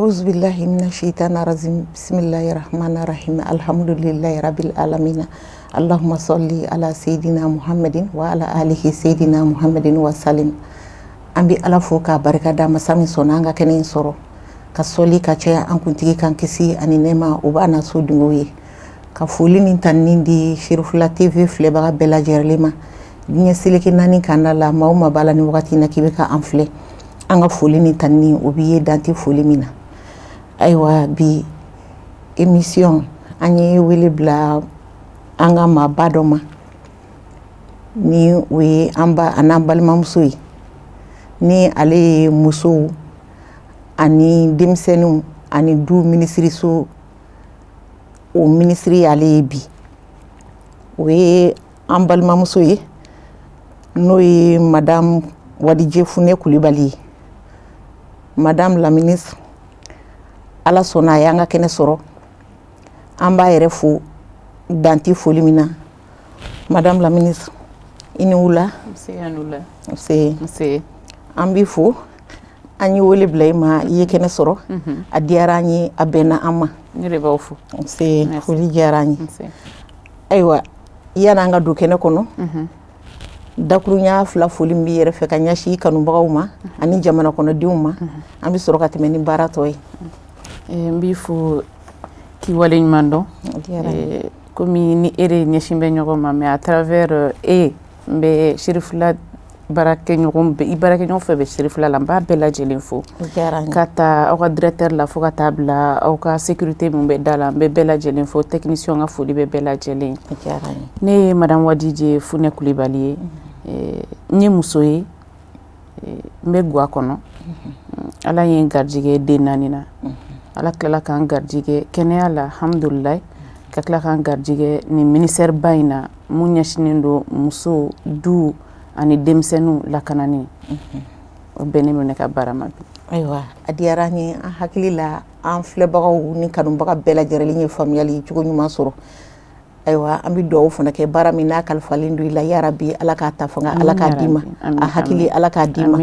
Auzu billahi mina shaitani rajim bismillahi rahmani rahim alhamdulillahi rabbil alamina allahumma salli ala sayyidina muhammadin wa ala alihi sayyidina muhammadin wa salim. An bɛ Ala fo k'a barika da, masa min sɔnna an ka kɛnɛ in sɔrɔ, ka sɔli ka caya an kuntigi kan, kisi ani nɛɛma o b'a n'a so dungew ye, ka foli ni tanuni di Cherifla TV filɛbaga bɛɛ lajɛlen ma diɲɛ seleke naani kanda la. Maa o maa b'a la ni wagati in na k'i bɛ ka an filɛ, an ka foli ni tanuni o b'i ye, dan tɛ foli min na. Ayiwa, bi émission, an ye wele bila an ka maaba dɔ ma, ni o ye an ba an'an balimamuso ye, ni ale ye musow ani denmisɛnninw ani du minisiriso, o minisiri y'ale ye bi. O ye an balimamuso ye, n'o ye Madame Wadije Funɛ Kulibali ye. Madame la ministre, Ala sɔnna a y'an ka kɛnɛ sɔrɔ, an b'a yɛrɛ fo, dan tɛ foli min na. Madame la ministre, i ni wula. Nse. An b'i fo. An ye wele bila i ma, i ye kɛnɛ sɔrɔ, a diyara an ye, a bɛnna an ma. Ne de b'aw fo. Nse, foli diyara an ye. Ayiwa, yanni an ka don kɛnɛ kɔnɔ, dakurunya fila foli min b'i yɛrɛ fɛ ka ɲɛsin i kanubagaw ma ani jamana kɔnɔdenw ma, an bɛ sɔrɔ ka tɛmɛ ni baara tɔ ye. N b'i fo k'i waleɲuman dɔn. Komi ni e de ɲɛsin bɛ ɲɔgɔn ma, mais à travers e, n bɛ Cherifla baarakɛɲɔgɔn, i baarakɛɲɔgɔn fɛ bɛ Cherifla la, n b'a bɛɛ lajɛlen fo, ka taa aw ka directeur la fo ka taa bila aw ka sécurité min bɛ da la, n bɛ bɛɛ lajɛlen fo. Technicien ka foli bɛ bɛɛ lajɛlen. Ne ye Madame Wadije Funɛ Kulibali ye. N ye muso ye, n bɛ ga kɔnɔ. Ala ye n garijɛgɛ den naani na. Ala tilala k'an garijɛgɛ kɛnɛya la, alhamdulilayi, ka tila k'an garijɛgɛ nin ministère ba in na mun ɲɛsinnen don muso, du ani denmisɛnninw lakanani. O bɛnnen bɛ ne ka baara ma bi. Ayiwa, a diyara an ye. An hakili la, an filɛbagaw ni kanubaga bɛɛ lajɛlen ye faamuyali cogo ɲuman sɔrɔ. Ayiwa, an bɛ dugawu fana kɛ, baara min n'a kalifalen don i la, yarabi Ala k'a ta fanga Ala k'a d'i ma, a hakili Ala k'a d'i ma,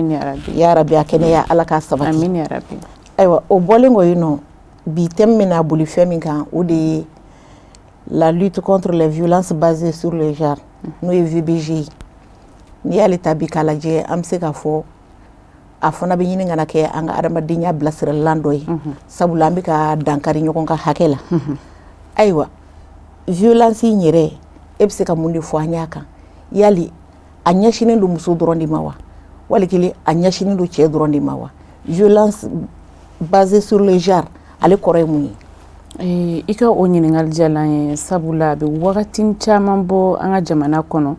yarabi a kɛnɛya Ala k'a sabati. Ayiwa, o bɔlen kɔ yen nɔ, bi thème bɛna boli fɛn min kan, o de ye la lutte contre les violences basées sur le genre, n'o ye VBG ye. N'i y'ale ta bi k'a lajɛ, an bɛ se k'a fɔ a fana bɛ ɲini ka na kɛ an ka adamadenya bilasiralan dɔ ye, sabula an bɛ ka dankari ɲɔgɔn ka hakɛ la. Ayiwa, violence in yɛrɛ, e bɛ se ka mun de fɔ an y'a kan? Yali a ɲɛsinnen don muso dɔrɔn de ma wa, wali kelen a ɲɛsinnen don cɛ dɔrɔn de ma wa? Violence basée sur le genre, ale kɔrɔ ye mun ye? I ka o ɲininkali diyara n ye, sabula a bɛ wagati caman bɔ an ka jamana kɔnɔ,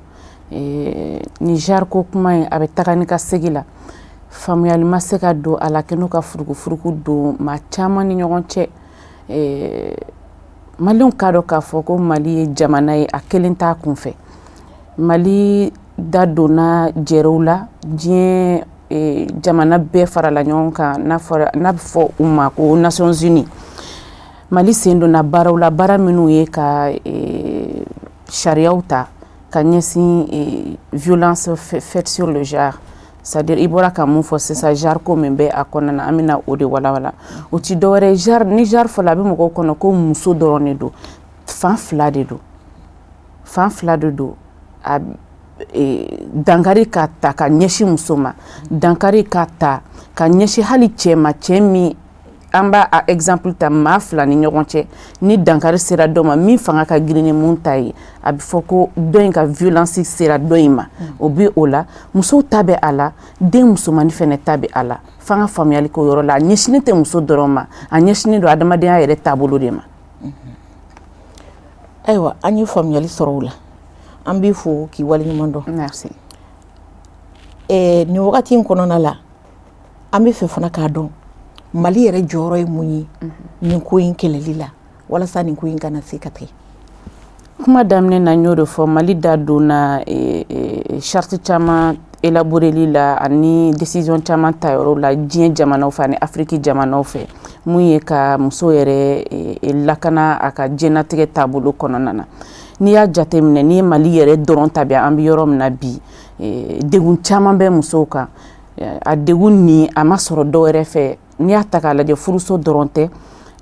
ni genre ko kuma in, a bɛ taga ni ka segin la. Faamuyali ma se ka don a la kɛ n'o ka furukufuruku don maa caman ni ɲɔgɔn cɛ. Maliyɛnw k'a dɔn k'a fɔ ko Mali ye jamana ye, a kelen t'a kunfɛ. Mali da donna jɛrɛw la, diɲɛ jamana bɛɛ farala ɲɔgɔn kan, n'a fɔra n'a bɛ fɔ u ma ko Nations Unies. Mali sen donna baaraw la, baara minnu ye ka sariyaw ta ka ɲɛsin violence faite sur le genre, c'est-à-dire i bɔra ka mun fɔ sisan, genre ko min bɛ a kɔnɔna na, an bɛna o de walawala. O ti dɔwɛrɛ ye, genre, ni genre fɔla, a bɛ mɔgɔw kɔnɔ ko muso dɔrɔn de don. Fan fila de don, fan fila de don. A dankari ka ta ka ɲɛsin muso ma, dankari ka ta ka ɲɛsin hali cɛ ma. Cɛ min, an b'a a exemple ta, maa fila ni ɲɔgɔn cɛ, ni dankari sera dɔ ma min fanga ka girin ni mun ta ye, a bɛ fɔ ko dɔ in ka violence sera dɔ in ma. O bɛ o la, musow ta bɛ a la, den musomannin fɛnɛ ta bɛ a la. F'an ka faamuyali k'o yɔrɔ la. A ɲɛsinnen tɛ muso dɔrɔn ma, a ɲɛsinnen don adamadenya yɛrɛ taabolo de ma. Ayiwa, an ye faamuyali sɔrɔ o la. An b'i fo k'i waleɲuman dɔn. Merci. Nin wagati in kɔnɔna la, an bɛ fɛ fana k'a dɔn Mali yɛrɛ jɔyɔrɔ ye mun ye nin ko in kɛlɛli la, walasa nin ko in kana se ka tigɛ. Kuma daminɛ na, n y'o de fɔ, Mali da donna charte caman élaboreli la ani décision caman ta yɔrɔ la diɲɛ jamanaw fɛ ani Afiriki jamanaw fɛ, mun ye ka muso yɛrɛ lakana a ka diɲɛnatigɛ taabolo kɔnɔna na. N'i y'a jateminɛ, n'i ye Mali yɛrɛ dɔrɔn ta bi, an bɛ yɔrɔ min na bi, degun caman bɛ musow kan. A degun nin, a ma sɔrɔ dɔw wɛrɛ fɛ. N'i y'a ta k'a lajɛ, furuso dɔrɔn tɛ,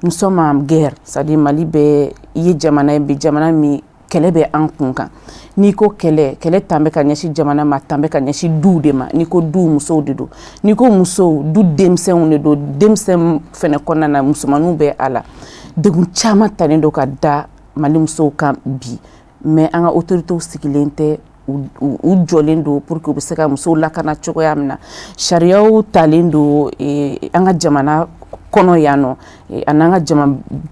nous sommes en guerre, c'est à dire Mali bɛ i ye jamana ye bi, jamana min kɛlɛ bɛ an kun kan. N'i ko kɛlɛ, kɛlɛ tan bɛ ka ɲɛsin jamana ma, tan bɛ ka ɲɛsin duw de ma. N'i ko du, musow de don. N'i ko musow, du denmisɛnw de don. Denmisɛn fɛnɛ kɔnɔna na, musomaninw bɛ a la. Degun caman talen don ka da Mali musow kan bi, mais an ka autorités sigilen tɛ, u jɔlen don pour que u bɛ se ka musow lakana cogoya min na. Sariyaw talen don an ka jamana kɔnɔ yan nɔ, ani an ka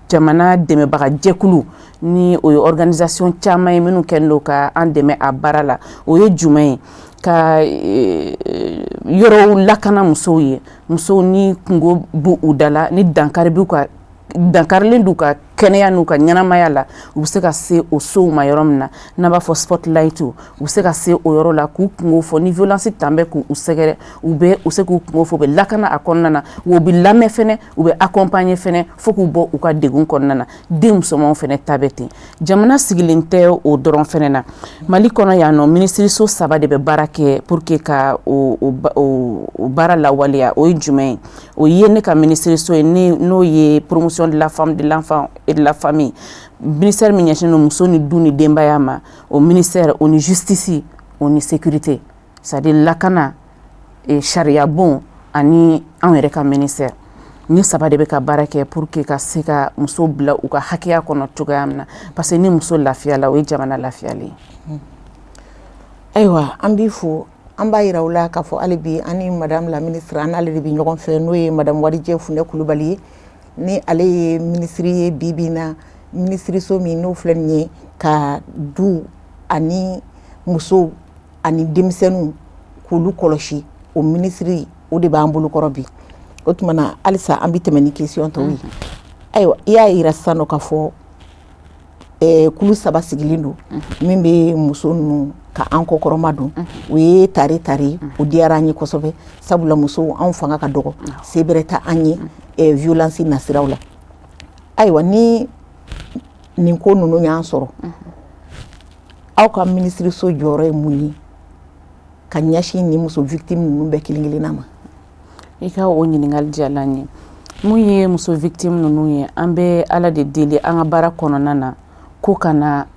jamana dɛmɛbaga jɛkulu, ni o ye organisation caman ye minnu kɛlen don ka an dɛmɛ a baara la. O ye jumɛn ye? Ka yɔrɔw lakana musow ye, musow ni kungo b'u u da la, ni dankari b'u ka, dankarilen d'u ka kɛnɛya n'u ka ɲɛnamaya la, u bɛ se ka se o sow ma yɔrɔ min na, n'a b'a fɔ spotlight. U bɛ se ka se o yɔrɔ la k'u kungo fɔ. Ni violence tan bɛ k'u sɛgɛrɛ, u bɛ u se k'u kungo fɔ, u bɛ lakana a kɔnɔna na, wa u bɛ lamɛn fɛnɛ, u bɛ accompagner fɛnɛ fo k'u bɔ u ka degun kɔnɔna na. Den musomanw fɛnɛ ta bɛ ten. Jamana sigilen tɛ o dɔrɔn fɛnɛ na. Mali kɔnɔ yan nɔ, minisiriso saba de bɛ baara kɛ pour que ka o baara lawaleya. O ye jumɛn ye? O ye ne ka minisiriso ye, n'o ye Promotion de la femme, de l'enfant et de la famille, ministère min ɲɛsinnen don muso ni du ni denbaya ma, o ministère, o ni justice, o ni sécurité, c'est à dire lakana, sariya bon, ani anw yɛrɛ ka ministère. Ni saba de bɛ ka baara kɛ pour que ka se ka muso bila u ka hakɛya kɔnɔ cogoya min na, parce que ni muso lafiyala, o ye jamana lafiyalen ye. Ayiwa, an b'i fo. An b'a yira u la k'a fɔ hali bi, an ni madame la ministre, an n'ale de bɛ ɲɔgɔn fɛ, n'o ye madame Warijɛ Funɛ Kulubali ye, ni ale ye minisiri ye bi bi in na, minisiriso min n'o filɛ nin ye ka du ani musow ani denmisɛnninw k'olu kɔlɔsi, o minisiri, o de b'an bolokɔrɔ bi. O tuma na, halisa an bɛ tɛmɛ ni question tɔw ye. Ayiwa, i y'a yira sisan nɔ k'a fɔ kulu saba sigilen don min bɛ muso ninnu ka an kɔkɔrɔma don. O ye tare tare, o diyara an ye kosɛbɛ, sabula musow, anw fanga ka dɔgɔ, se bɛrɛ tɛ an ye violence nasiraw la. Ayiwa, ni nin ko ninnu y'an sɔrɔ, aw ka minisiriso jɔyɔrɔ ye mun ye ka ɲɛsin nin muso victime ninnu bɛɛ kelen kelenna ma? I ka o ɲininkali diyara n ye. Mun ye muso victime ninnu ye, an bɛ Ala de deli an ka baara kɔnɔna na ko kana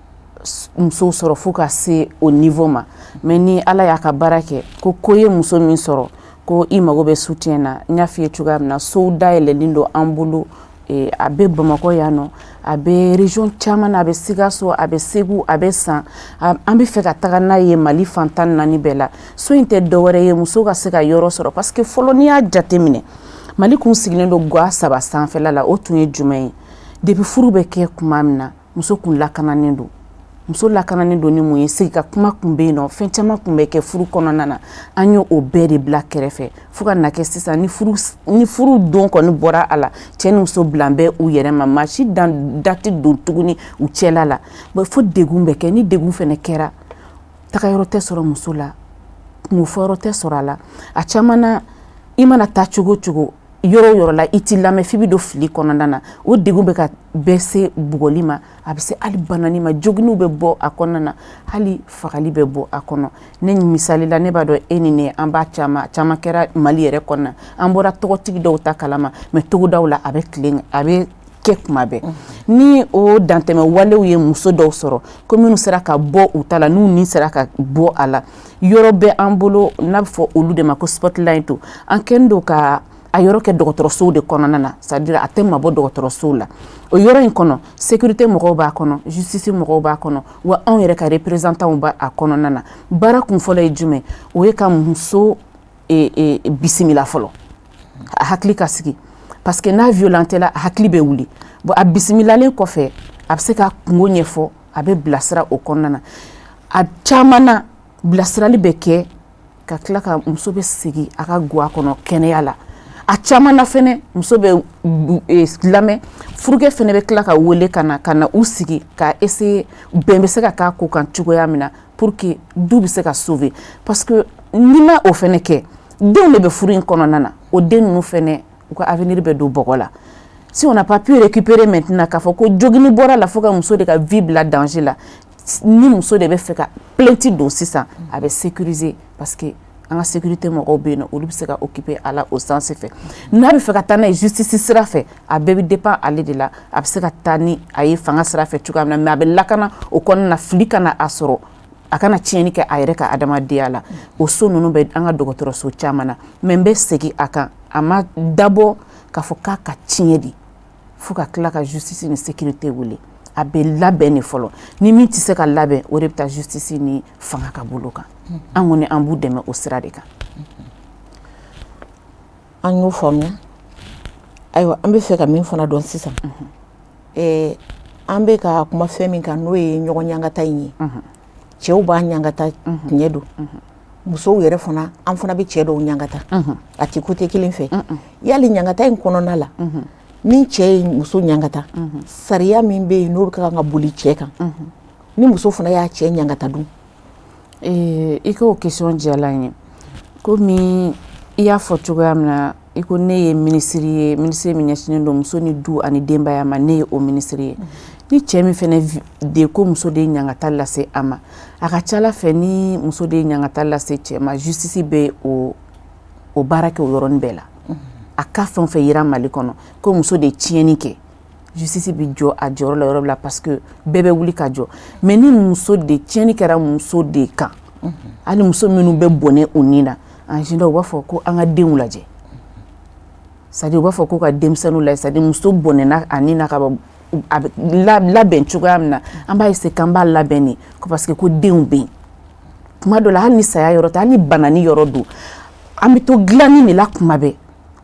musow sɔrɔ fo ka se o niveau ma. Mais ni Ala y'a ka baara kɛ ko ko ye muso min sɔrɔ ko i mago bɛ soutien na, n y'a f'i ye cogoya min na, sow dayɛlɛlen don an bolo. A bɛ Bamakɔ yan nɔ, a bɛ région caman na, a bɛ Sikaso, a bɛ Segu, a bɛ San. An bɛ fɛ ka taga n'a ye Mali fan 14 bɛɛ la. So in tɛ dɔwɛrɛ ye, muso ka se ka yɔrɔ sɔrɔ, parce que fɔlɔ, n'i y'a jateminɛ, Mali kun sigilen don ga saba sanfɛla la. O tun ye jumɛn ye? Depuis furu bɛ kɛ tuma min na, muso kun lakananen don. Muso lakananen don ni mun ye? Sigi ka kuma kun bɛ yen nɔ, fɛn caman kun bɛ kɛ furu kɔnɔna na. An ye o bɛɛ de bila kɛrɛfɛ fo ka na kɛ sisan, ni furu don kɔni bɔra a la, cɛ ni muso bilan bɛ u yɛrɛ ma, maa si dan da tɛ don tuguni u cɛla la. Fo degun bɛ kɛ. Ni degun fɛnɛ kɛra, tagayɔrɔ tɛ sɔrɔ muso la, kungofɔyɔrɔ tɛ sɔrɔ a la. A caman na, i mana taa cogo o cogo, yɔrɔ o yɔrɔ la, i t'i lamɛn f'i bɛ don fili kɔnɔna na. O degun bɛ ka bɛɛ se bugɔli ma, a bɛ se hali banani ma, joginiw bɛ bɔ a kɔnɔna na, hali fagali bɛ bɔ a kɔnɔ. Ne misali la, ne b'a dɔn e ni ne, an b'a caman caman kɛra Mali yɛrɛ kɔnɔna. An bɔra tɔgɔtigi dɔw ta kalama, mais togodaw la, a bɛ tilen, a bɛ kɛ kuma bɛɛ. Ni o dantɛmɛ walew ye muso dɔw sɔrɔ, ko minnu sera ka bɔ u ta la, n'u ni sera ka bɔ a la, yɔrɔ bɛ an bolo n'a bɛ fɔ olu de ma ko spotlight. An kɛlen don ka a yɔrɔ kɛ dɔgɔtɔrɔsow de kɔnɔna na, c'est à dire a tɛ mabɔ dɔgɔtɔrɔsow la. O yɔrɔ in kɔnɔ, sécurité mɔgɔw b'a kɔnɔ, justice mɔgɔw b'a kɔnɔ, wa anw yɛrɛ ka représentants b'a a kɔnɔna na. Baara kun fɔlɔ ye jumɛn? O ye ka muso bisimila fɔlɔ, a hakili ka sigi, parce que n'a violenté la, a hakili bɛ wuli. Bon, a bisimilalen kɔfɛ, a bɛ se ka kungo ɲɛfɔ, a bɛ bilasira o kɔnɔna na. A caman na, bilasirali bɛ kɛ ka tila ka muso bɛ segin a ka guwa kɔnɔ kɛnɛya la. A caman na fɛnɛ, muso bɛ lamɛn, furukɛ fɛnɛ bɛ tila ka wele ka na u sigi ka essayer bɛn bɛ se ka k'a ko kan cogoya min na, pour que du bɛ se ka sauver, parce que n'i ma o fɛnɛ kɛ, denw de bɛ furu in kɔnɔna na. O den ninnu fɛnɛ, u ka avenir bɛ don bɔgɔ la. Si on n'a pas pu récupérer maintenant, k'a fɔ ko jogini bɔra la fo ka muso de ka vie bila danger la, ni muso de bɛ fɛ ka plainte don sisan, a bɛ sécuriser, parce que An ka sécurité mɔgɔw bɛ yen nɔ, olu bɛ se ka occuper a la o sens fɛ. N'a bɛ fɛ ka taa n'a ye justice sira fɛ, a bɛɛ bɛ dépend ale de la. A bɛ se ka taa ni a ye fanga sira fɛ cogoya min na, mais a bɛ lakana o kɔnɔna na, fili kana a sɔrɔ, a kana tiɲɛni kɛ a yɛrɛ ka adamadenya la. O so ninnu bɛ an ka dɔgɔtɔrɔso caman na. Mais n bɛ segin a kan, a ma dabɔ k'a fɔ k'a ka tiɲɛ de fo ka tila ka justice ni sécurité wele. A bɛ labɛn de fɔlɔ. Ni min tɛ se ka labɛn, o de bɛ taa justice ni fanga ka bolo kan. An kɔni, an b'u dɛmɛ o sira de kan. An y'o faamuya. Ayiwa, an bɛ fɛ ka min fana dɔn sisan, an bɛ ka kuma fɛn min kan, n'o ye ɲɔgɔn ɲangata in ye. Cɛw b'a ɲangata, tiɲɛ don. Musow yɛrɛ fana, an fana bɛ cɛ dɔw ɲangata. A tɛ côté kelen fɛ. Yali ɲangata in kɔnɔna la, ni cɛ ye muso ɲangata, sariya min bɛ yen n'o bɛ kan ka boli cɛ kan, ni muso fana y'a cɛ ɲangata dun? I ka o question diyara n ye. Komi i y'a fɔ cogoya min na, i ko ne ye minisiri ye, minisiri min ɲɛsinnen don muso ni du ani denbaya ma, ne ye o minisiri ye. Ni cɛ min fana de ko muso de ye ɲangata lase a ma, a ka ca ala fɛ, ni muso de ye ɲangata lase cɛ ma, justice bɛ o baara kɛ o yɔrɔnin bɛɛ la. A ka fɛn o fɛn yira Mali kɔnɔ ko muso de ye tiɲɛni kɛ, justice bɛ jɔ a jɔyɔrɔ la yɔrɔ la, parce que bɛɛ bɛ wuli ka jɔ. Mais ni muso de tiɲɛni kɛra muso de kan, hali muso minnu bɛ bɔnɛ u ni na, en général u b'a fɔ ko an ka denw lajɛ, c'est à dire u b'a fɔ ko ka denmisɛnninw lajɛ. C'est à dire muso bɔnɛna a ni na ka ban, a bɛ labɛn cogoya min na, an b'a essayer k'an b'a labɛn de ko parce que ko denw bɛ yen. Tuma dɔ la, hali ni saya yɔrɔ tɛ, hali ni banani yɔrɔ don, an bɛ to dilanni de la kuma bɛɛ,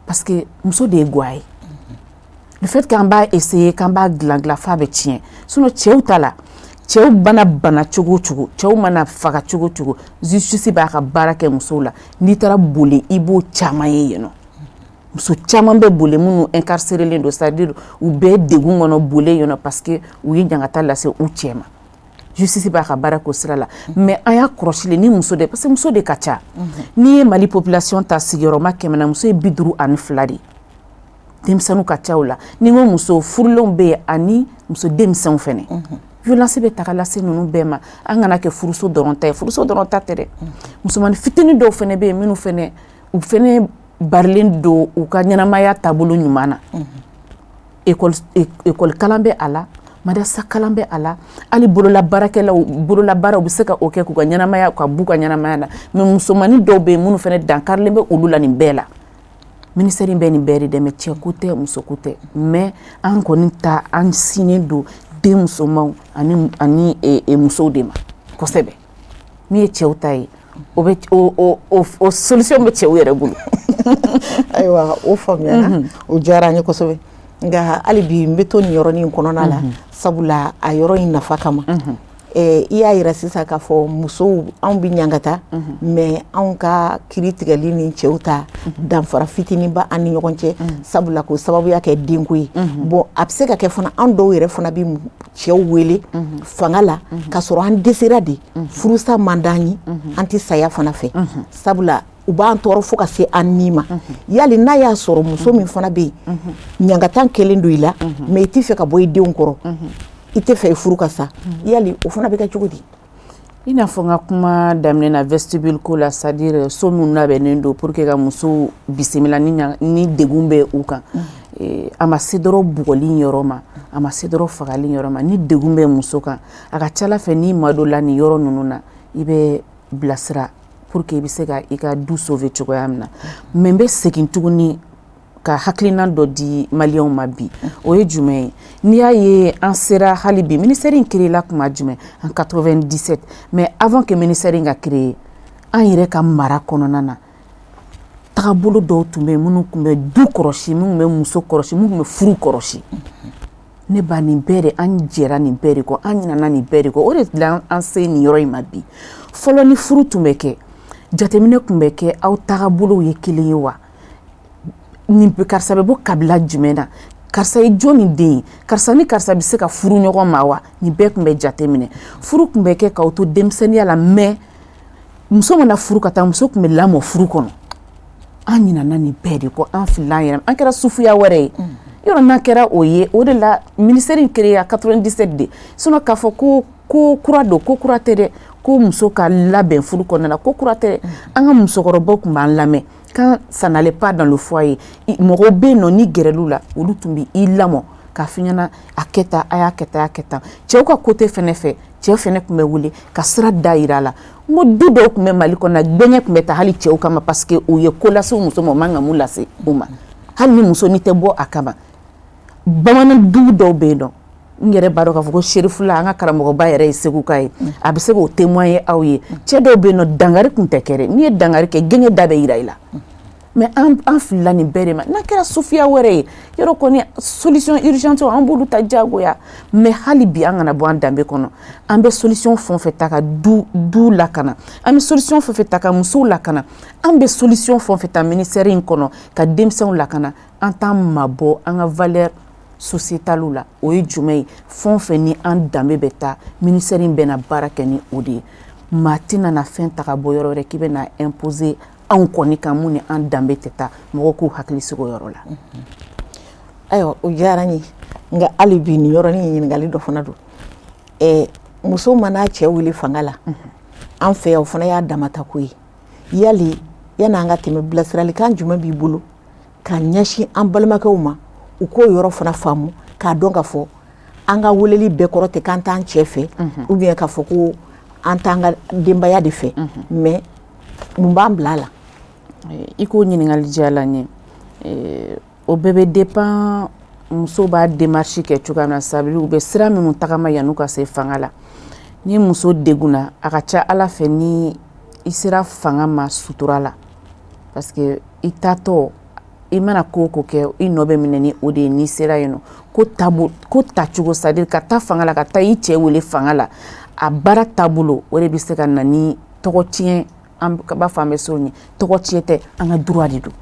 parce que muso de ye guwa ye. Le fait qu'an b'a essayer k'an b'a dilan dilan f'a bɛ tiɲɛ. Sinon cɛw ta la, cɛw mana bana cogo o cogo, cɛw mana faga cogo o cogo, justice b'a ka baara kɛ musow la. N'i taara boli, i b'o caman ye yen nɔ. Muso caman bɛ boli minnu incarcéré don, c'est à dire u bɛɛ degun kɔnɔ boli yen nɔ, parce que u ye ɲangata lase u cɛ ma. Justice b'a ka baara k'o sira la. Mais an y'a kɔlɔsi ni muso de, parce que muso de ka ca. N'i ye Mali population ta sigiyɔrɔma 100 na, muso ye 52 de ye. Denmisɛnninw ka ca o la. Ni n ko muso furulenw bɛ yen ani muso denmisɛnw fɛnɛ, violence bɛ ta ka lase ninnu bɛɛ ma. An kana kɛ furuso dɔrɔn ta ye, furuso dɔrɔn ta tɛ dɛ. Musomanin fitinin dɔw fɛnɛ bɛ yen minnu fɛnɛ, u fɛnɛ barilen don u ka ɲɛnamaya taabolo ɲuman na. École kalan bɛ a la, madrasa kalan bɛ a la, hali bolola baarakɛlaw, bololabaaraw bɛ se ka o kɛ k'u ka ɲɛnamaya, ka b'u ka ɲɛnamaya la. Mais musomanin dɔw bɛ yen minnu fɛnɛ dankarilen bɛ olu la nin bɛɛ la. Ministère bɛ nin bɛɛ de dɛmɛ, cɛ ko tɛ, muso ko tɛ. Mais an kɔni ta, an sinnen don den musomanw ani musow de ma kosɛbɛ. Min ye cɛw ta ye, o bɛ o solution bɛ cɛw yɛrɛ bolo. Ayiwa, o faamuyara, o diyara an ye kosɛbɛ. Nka hali bi n bɛ to nin yɔrɔnin kɔnɔna la, sabula a yɔrɔ in nafa kama. I y'a yira sisan k'a fɔ musow, anw bɛ ɲangata, mais anw ka kiiri tigɛli ni cɛw ta, danfara fitinin ba an ni ɲɔgɔn cɛ, sabula k'o sababuya kɛ denko ye. Bon, a bɛ se ka kɛ fana, an dɔw yɛrɛ fana bɛ cɛw wele fanga la k'a sɔrɔ an dɛsɛra de. Furusa man d'an ye, an tɛ saya fana fɛ, sabula u b'an tɔɔrɔ fo ka se an ni ma. Yali n'a y'a sɔrɔ muso min fana bɛ yen, ɲangata kɛlen don i la, mais i tɛ fɛ ka bɔ i denw kɔrɔ, i tɛ fɛ i furu ka sa, yali o fana bɛ kɛ cogo di? I n'a fɔ n ka kuma daminɛ na, vestibule ko la, c'est à dire so minnu labɛnnen don pour que ka musow bisimila ni degun bɛ u kan. A ma se dɔrɔn bugɔli yɔrɔ ma, a ma se dɔrɔn fagali yɔrɔ ma. Ni degun bɛ muso kan, a ka ca ala fɛ, n'i ma don la nin yɔrɔ ninnu na, i bɛ bilasira pour que i bɛ se ka i ka du sauver cogoya min na. Mais n bɛ segin tuguni ka hakilina dɔ di maliyɛnw ma bi. O ye jumɛn ye? N'i y'a ye an sera hali bi, ministère in créé la kuma jumɛn? En 97. Mais avant que ministère in ka créer, an yɛrɛ ka mara kɔnɔna na, tagabolo dɔw tun bɛ yen minnu tun bɛ du kɔlɔsi, minnu bɛ muso kɔlɔsi, minnu tun bɛ furu kɔlɔsi. Ne ba, nin bɛɛ de, an jɛra nin bɛɛ de kɔ, an ɲinɛna nin bɛɛ de kɔ. O de la an se nin yɔrɔ in ma bi. Fɔlɔ, ni furu tun bɛ kɛ, jateminɛ tun bɛ kɛ: aw tagabolow ye kelen ye wa? Nin karisa bɛ bɔ kabila jumɛn na? Karisa ye jɔn ni den ye? Karisa ni karisa bɛ se ka furu ɲɔgɔn ma wa? Nin bɛɛ tun bɛ jateminɛ. Furu tun bɛ kɛ k'aw to denmisɛnninya la, mais muso mana furu ka taa, muso tun bɛ lamɔ furu kɔnɔ. An ɲinɛna nin bɛɛ de kɔ, an filila an yɛrɛ, an kɛra sufuya wɛrɛ ye. Yɔrɔ n'an kɛra o ye, o de la ministère in créé 97 de. Sinon k'a fɔ ko ko kura don, ko kura tɛ dɛ. Ko muso ka labɛn furu kɔnɔna na, ko kura tɛ. An ka musokɔrɔbaw tun b'an lamɛn. Quand ça n'allait pas dans le foyer, mɔgɔw bɛ yen nɔ, ni gɛrɛl'u la, olu tun bɛ i lamɔ k'a f'i ɲɛna: a kɛ tan, a y'a kɛ tan, a y'a kɛ tan. Cɛw ka côté fɛnɛ fɛ, cɛw fɛnɛ tun bɛ wele ka sira da yira a la. N ko du dɔw tun bɛ Mali kɔnɔ, gbɛɲɛ tun bɛ taa hali cɛw kama, parce que u ye ko lase u muso ma, u man ka mun lase u ma. Hali ni muso ni tɛ bɔ a kama. Bamanan dugu dɔw bɛ yen nɔ, n yɛrɛ b'a dɔn k'a fɔ ko Serifula, an ka karamɔgɔba yɛrɛ ye Seguka ye, a bɛ se k'o témoigner aw ye. Cɛ dɔw bɛ yen nɔ, dangari tun tɛ kɛ dɛ. N'i ye dangari kɛ, gɛɲɛ da bɛ yira i la. Mais an filila nin bɛɛ de ma. N'a kɛra sufiya wɛrɛ ye yɔrɔ kɔni, solution urgente, an b'olu ta diyagoya. Mais hali bi, an kana bɔ an danbe kɔnɔ. An bɛ solution fɛn o fɛn ta ka du lakana, an bɛ solution fɛn o fɛn ta ka musow lakana, an bɛ solution fɛn o fɛn ta ministère in kɔnɔ ka denmisɛnw lakana, an t'an mabɔ an ka valeur sociétale la. O ye jumɛn ye? Fɛn o fɛn ni an danbe bɛ taa, ministère in bɛna baara kɛ ni o de ye. Maa tɛna na fɛn ta ka bɔ yɔrɔ wɛrɛ k'i bɛna imposer anw kɔni kan, mun ni an danbe tɛ taa. Mɔgɔw k'u hakili sigi o yɔrɔ la. Ayiwa, o diyara n ye. Nka hali bi, nin yɔrɔnin ɲininkali dɔ fana don. Muso mana cɛ wele fanga la, an fɛ yan, o fana y'a damata ko ye. Yali, yan'an ka tɛmɛ, bilasiralikan jumɛn b'i bolo ka ɲɛsin an balimakɛw ma, u k'o yɔrɔ fana faamu, k'a dɔn k'a fɔ an ka weleli bɛɛ kɔrɔ tɛ k'an t'an cɛ fɛ, ou bien k'a fɔ ko an t'an ka denbaya de fɛ, mais mun b'an bila a la? I k'o ɲininkali diyara n ye. O bɛɛ bɛ dépend muso b'a démarche kɛ cogoya min na, c'est à dire u bɛ sira minnu tagama yan'u ka se fanga la. Ni muso degunna, a ka ca Ala fɛ, ni i sera fanga ma sutura la, parce que i taatɔ, i mana ko o ko kɛ, i nɔ bɛ minɛ ni o de ye. N'i sera yen nɔ, ko taabolo, ko tacogo, c'est à dire ka taa fanga la, ka taa i cɛ wele fanga la, a baara taabolo, o de bɛ se ka na ni tɔgɔ tiɲɛ. An b'a fɔ an bɛ so ɲɛ, tɔgɔ tiɲɛ tɛ, an ka droit de don.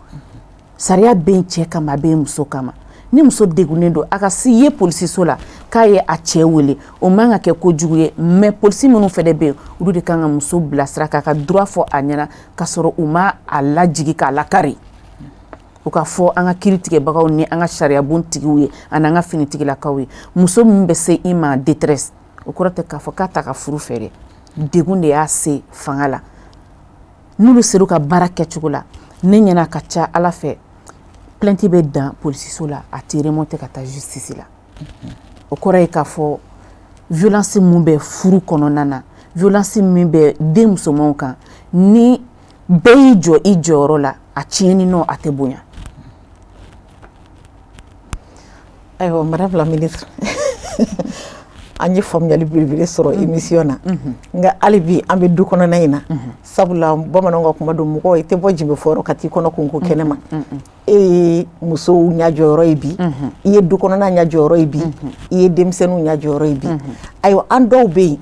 Sariya bɛ yen cɛ kama, a bɛ yen muso kama. Ni muso degunnen don, a ka si ye polisiso la k'a ye a cɛ wele, o man ka kɛ kojugu ye. Mais polisi minnu fɛnɛ bɛ yen, olu de kan ka muso bilasira k'a ka droit fɔ a ɲɛna, k'a sɔrɔ u ma a lajigi k'a lakari. O ka fɔ an ka kiiritigɛbagaw ni an ka sariyabon tigiw ye, ani an ka finitigilakaw ye. Muso min bɛ se i ma détresse, o kɔrɔ tɛ k'a fɔ k'a ta ka furu fɛ dɛ. Degun de y'a se fanga la. N'olu sera u ka baara kɛcogo la, ne ɲɛna, ka ca Ala fɛ, plainte bɛ dan polisiso la, a tɛ remonter ka taa justice la. O kɔrɔ ye k'a fɔ violence mun bɛ furu kɔnɔna na, violence min bɛ den musomanw kan, ni bɛɛ y'i jɔ i jɔyɔrɔ la, a tiɲɛni nɔ a tɛ bonya. Ayiwa, madame la ministre, an ye faamuyali belebele sɔrɔ émission na. Nka hali bi, an bɛ du kɔnɔna in na, sabula bamananw ka kuma don, mɔgɔ i tɛ bɔ jibe fɔyɔrɔ ka t'i kɔnɔ kunko kɛnɛ ma. E ye musow ɲɛjɔyɔrɔ ye bi, i ye du kɔnɔna ɲɛjɔyɔrɔ ye bi, i ye denmisɛnninw ɲɛjɔyɔrɔ ye bi. Ayiwa, an dɔw bɛ yen,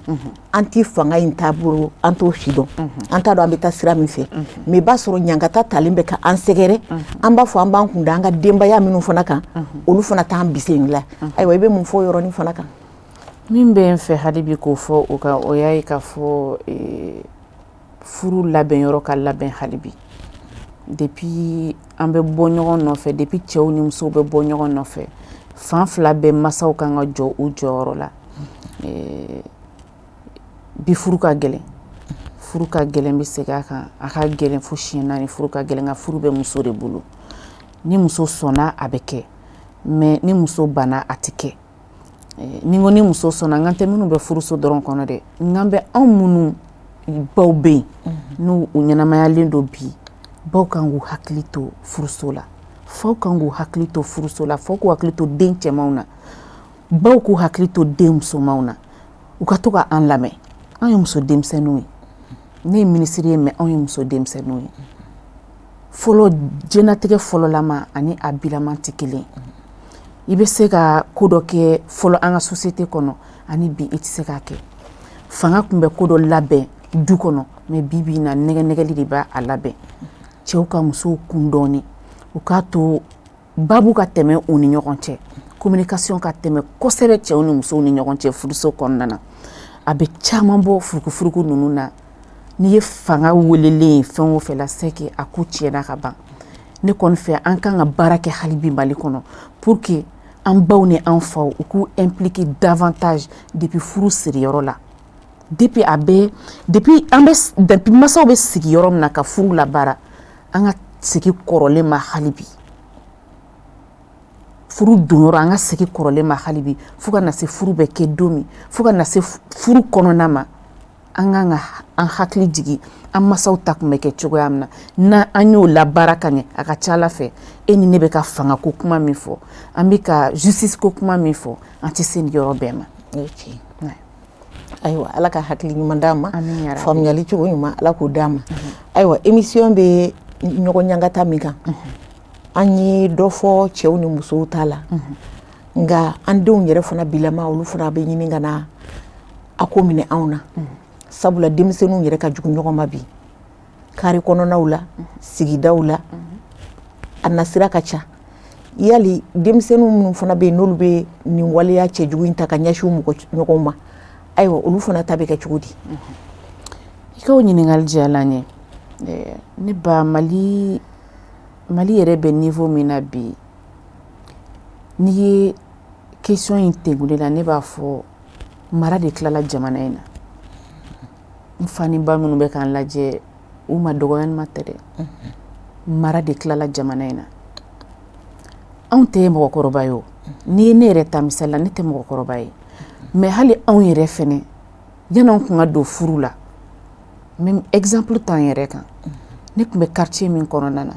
an tɛ fanga in taabolo, an t'o si dɔn, an t'a dɔn an bɛ taa sira min fɛ. Mais i b'a sɔrɔ ɲangata talen bɛ ka an sɛgɛrɛ. An b'a fɔ an b'an kun da an ka denbaya minnu fana kan, olu fana t'an bisimila. Ayiwa, i bɛ mun fɔ o yɔrɔnin fana kan? Min bɛ n fɛ hali bi k'o fɔ o kan, o y'a ye k'a fɔ furu labɛn yɔrɔ ka labɛn hali bi. Depuis an bɛ bɔ ɲɔgɔn nɔfɛ, depuis cɛw ni musow bɛ bɔ ɲɔgɔn nɔfɛ, fan fila bɛɛ masaw kan ka jɔ u jɔyɔrɔ la. Bi furu ka gɛlɛn, furu ka gɛlɛn, bɛ segin a kan, a ka gɛlɛn fo siɲɛ 4. Furu ka gɛlɛn, nka furu bɛ muso de bolo. Ni muso sɔnna, a bɛ kɛ, mais ni muso banna, a tɛ kɛ. Ni ko ni muso sɔnna, n kan tɛ minnu bɛ furuso dɔrɔn kɔnɔ dɛ, n kan bɛ anw minnu baw bɛ yen, n'u u ɲɛnamayalen don bi. Baw kan k'u hakili to furuso la, faw kan k'u hakili to furuso la, faw k'u hakili to den cɛmanw na, baw k'u hakili to den musomanw na. U ka to ka an lamɛn. Anw ye muso denmisɛnninw ye. Ne ye minisiri ye, mais anw ye muso denmisɛnninw ye. Fɔlɔ, diɲɛnatigɛ fɔlɔlama ani a bilama tɛ kelen. I bɛ se ka ko dɔ kɛ fɔlɔ an ka société kɔnɔ, ani bi i tɛ se k'a kɛ. Fanga tun bɛ ko dɔ labɛn du kɔnɔ, mais bi bi in na, nɛgɛ nɛgɛli de b'a labɛn. Cɛw ka musow kun dɔɔni, u k'a to babu ka tɛmɛ u ni ɲɔgɔn cɛ, communication ka tɛmɛ kosɛbɛ cɛw ni musow ni ɲɔgɔn cɛ furuso kɔnɔna na, a bɛ caman bɔ furukufuruku ninnu na. N'i ye fanga welelen ye fɛn o fɛn la, c'est que a ko tiɲɛna ka ban. Ne kɔni fɛ, an kan ka baara kɛ hali bi Mali kɔnɔ pour que an baw ni an faw, u k'u impliquer davantage depuis furu siriyɔrɔ la. Depuis a bɛ depuis an bɛ depuis masaw bɛ sigi yɔrɔ min na ka furu labaara, an ka segin kɔrɔlen ma hali bi. Furu don yɔrɔ, an ka segin kɔrɔlen ma hali bi, fo ka na se furu bɛ kɛ don min, fo ka na se furu kɔnɔna ma. An kan ka an hakili jigin an masaw ta tun bɛ kɛ cogoya min na, n'an an y'o labaara ka ɲɛ, a ka ca Ala fɛ, e ni ne bɛ ka fanga ko kuma min fɔ, an bɛ ka justice ko kuma min fɔ, an tɛ se nin yɔrɔ bɛɛ ma. Ayiwa, Ala ka hakili ɲuman d'an ma, faamuyali cogo ɲuman, Ala k'o d'an ma. Ayiwa, émission bɛ ɲɔgɔn ɲangata min kan, an ye dɔ fɔ cɛw ni musow ta la, nka an denw yɛrɛ fana bilama, olu fana bɛ ɲini ka na a ko minɛ anw na, sabula denmisɛnninw yɛrɛ ka jugu ɲɔgɔn ma bi, kari kɔnɔnaw la, sigidaw la, a nasira ka ca. Yali denmisɛnninw minnu fana bɛ yen, n'olu bɛ nin waleya cɛjugu in ta ka ɲɛsin u mɔgɔ ɲɔgɔnw ma, ayiwa, olu fana ta bɛ kɛ cogo di? I ka o ɲininkali diyara n ye. Ne ba, Mali yɛrɛ bɛ niveau min na bi, n'i ye question in tengu ne la, ne b'a fɔ mara de tilala jamana in na. N fa ni ba minnu bɛ k'an lajɛ, u ma dɔgɔya ma tɛ dɛ, mara de tilala jamana in na. Anw tɛ mɔgɔkɔrɔba ye o. N'i ye ne yɛrɛ ta misali la, ne tɛ mɔgɔkɔrɔba ye, mais hali anw yɛrɛ fɛnɛ, yan'anw kun ka don furu la, n bɛ exemple ta n yɛrɛ kan. Ne tun bɛ quartier min kɔnɔna na,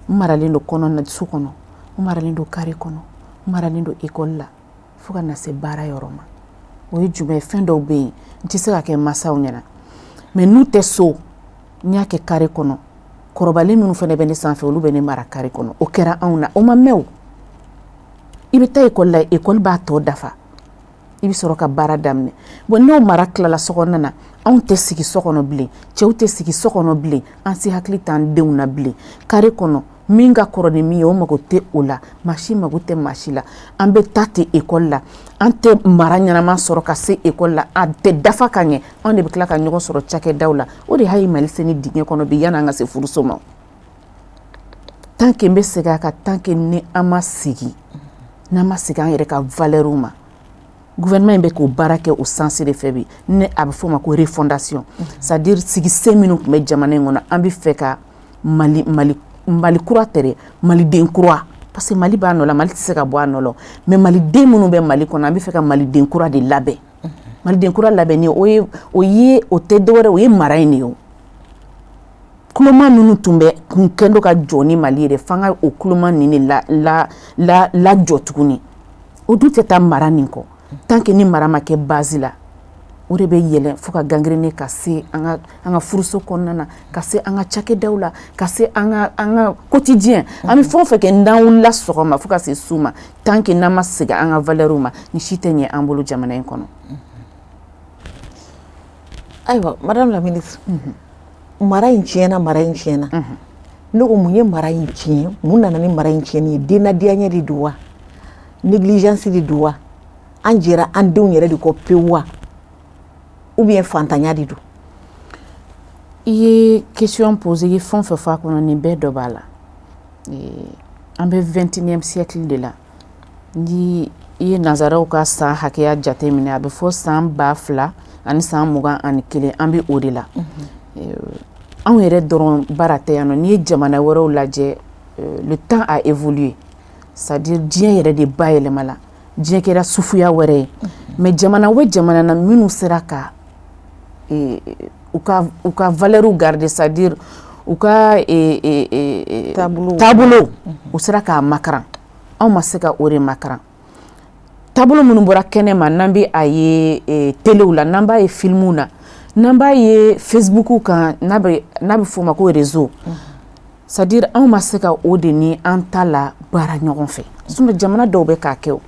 n maralen don kɔnɔna so kɔnɔ, n maralen don carré kɔnɔ, n maralen don école la, fo ka na se baara yɔrɔ ma. O ye jumɛn ye? Fɛn dɔw bɛ yen, n tɛ se ka kɛ masaw ɲɛna, mais n'u tɛ so, n y'a kɛ carré kɔnɔ. Kɔrɔbalen minnu fana bɛ ne sanfɛ, olu bɛ ne mara carré kɔnɔ. O kɛra anw na, o ma mɛn. O i bɛ taa école la, école b'a tɔ dafa, i bɛ sɔrɔ ka baara daminɛ. Bon, n'o mara tilala so kɔnɔna na, anw tɛ sigi so kɔnɔ bilen, cɛw tɛ sigi so kɔnɔ bilen, an si hakili t'an denw na bilen. Carré kɔnɔ, min ka kɔrɔ ni min ye, o mago tɛ o la, maa si mago tɛ maa si la. An bɛ taa ten école la, an tɛ mara ɲɛnama sɔrɔ ka se école la, a tɛ dafa ka ɲɛ. Anw de bɛ tila ka ɲɔgɔn sɔrɔ cakɛdaw la. O de y'a ye Mali se ni dingɛ kɔnɔ bi, yanni an ka se furuso ma. Tant que n bɛ segin a kan, tant que ni an ma segin, n'an ma segin an yɛrɛ ka valeur ma, gouvernement in bɛ k'o baara kɛ o sens de fɛ bi, ni a bɛ f'o ma ko refondation, c'est à dire sigisen minnu tun bɛ jamana in kɔnɔ, an bɛ fɛ ka Mali kura tɛ dɛ, maliden kura, parce que Mali b'a nɔ la, Mali tɛ se ka bɔ a nɔ la, mais maliden minnu bɛ Mali kɔnɔ, an bɛ fɛ ka maliden kura de labɛn. Maliden kura labɛnni, o ye o tɛ dɔwɛrɛ, o ye mara in de ye. O kuloma minnu tun bɛ kun kɛn don ka jɔ ni Mali ye dɛ, f'an ka o kuloma nin de la la la lajɔ tuguni. O dun tɛ taa mara nin kɔ. Tant que ni mara ma kɛ base la, o de bɛ yɛlɛn fo ka gangrène ka se an ka furuso kɔnɔna na, ka se an ka cakɛdaw la, ka se an ka quotidien, an bɛ fɛn o fɛn kɛ, n'an wulila sɔgɔma fo ka se su ma, tant que n'an ma segin an ka valeur ma, ni si tɛ ɲɛ an bolo jamana in kɔnɔ. Ayiwa, madame la ministre, mara in tiɲɛna, mara in tiɲɛna. Ne ko, mun ye mara in tiɲɛ? Mun nana ni mara in tiɲɛni ye? Dennadiyanye de don wa? Négligence de don wa? An jɛra an denw yɛrɛ de kɔ pewu wa? Ou bien fantanya de don? I ye question posé, i ye fɛn o fɛn fɔ a kɔnɔ, nin bɛɛ dɔ b'a la. An bɛ 21e siècle de la. Ni i ye nanzaraw ka san hakɛya jate minɛ, a bɛ fɔ san 2021, an bɛ o de la. Anw yɛrɛ dɔrɔn baara tɛ yan nɔ. N'i ye jamana wɛrɛw lajɛ, le temps a évolué, c'est à dire diɲɛ yɛrɛ de bayɛlɛma la, diɲɛ kɛra sufuya wɛrɛ ye. Mais jamana bɛ jamana na minnu sera ka u ka valeur garder, c'est à dire u ka taabolo, u sera k'a makaran. Anw ma se ka o de makaran. Taabolo minnu bɔra kɛnɛ ma, n'an bɛ a ye telew la, n'an b'a ye filmuw na, n'an b'a ye Facebook kan, n'a bɛ f'o ma ko réseau, c'est à dire anw ma se ka o de ni an ta la baara ɲɔgɔn fɛ. Sinon jamana dɔw bɛ k'a kɛ o.